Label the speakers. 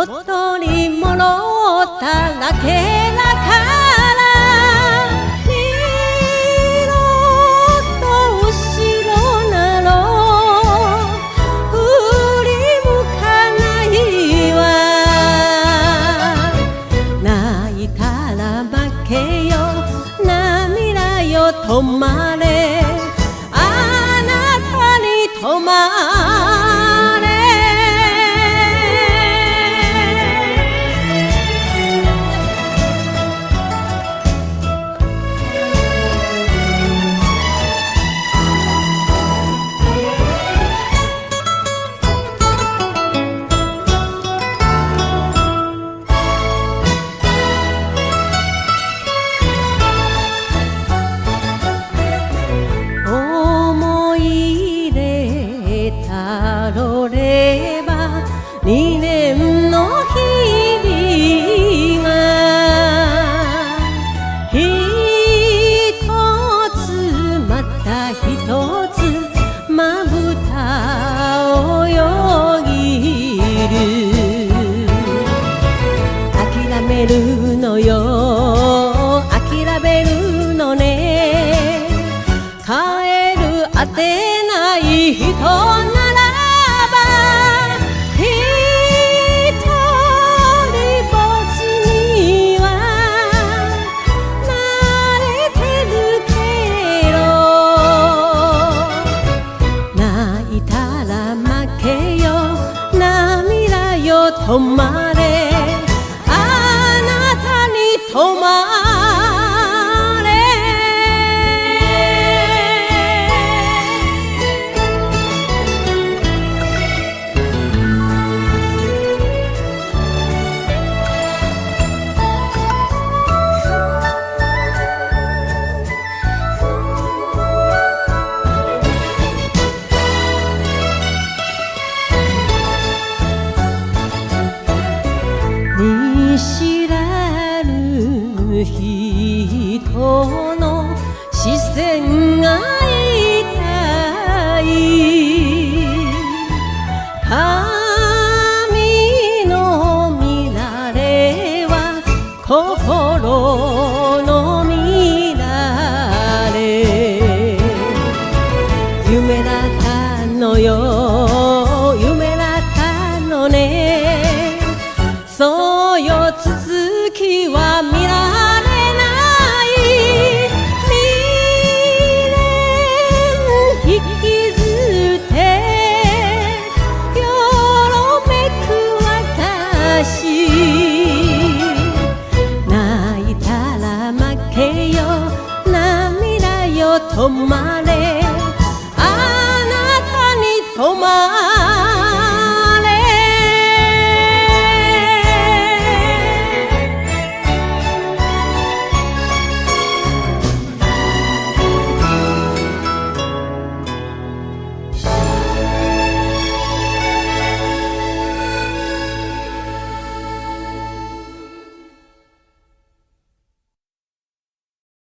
Speaker 1: 元に戻っただけだから。二度と後ろなど振り向かないわ。泣いたら負けよ、涙よ止まれ、あなたに止まれ。思い出たどれば2年の日々が一つまた一つまぶたをよぎる。諦めるのよ、諦めるのね。帰るあてない人ならば一人ぼっちには慣れてるけど、泣いたら負けよ、涙よ止まれ、あなたに止まれ。見知らぬ人の視線が痛い。髪の乱れは心の乱れ。夢だったのよ、夢だったのね。そうよ、続きは見られない。未練引きずってよろめく私。泣いたら負けよ、涙よ止まれ、あなたに止まれ。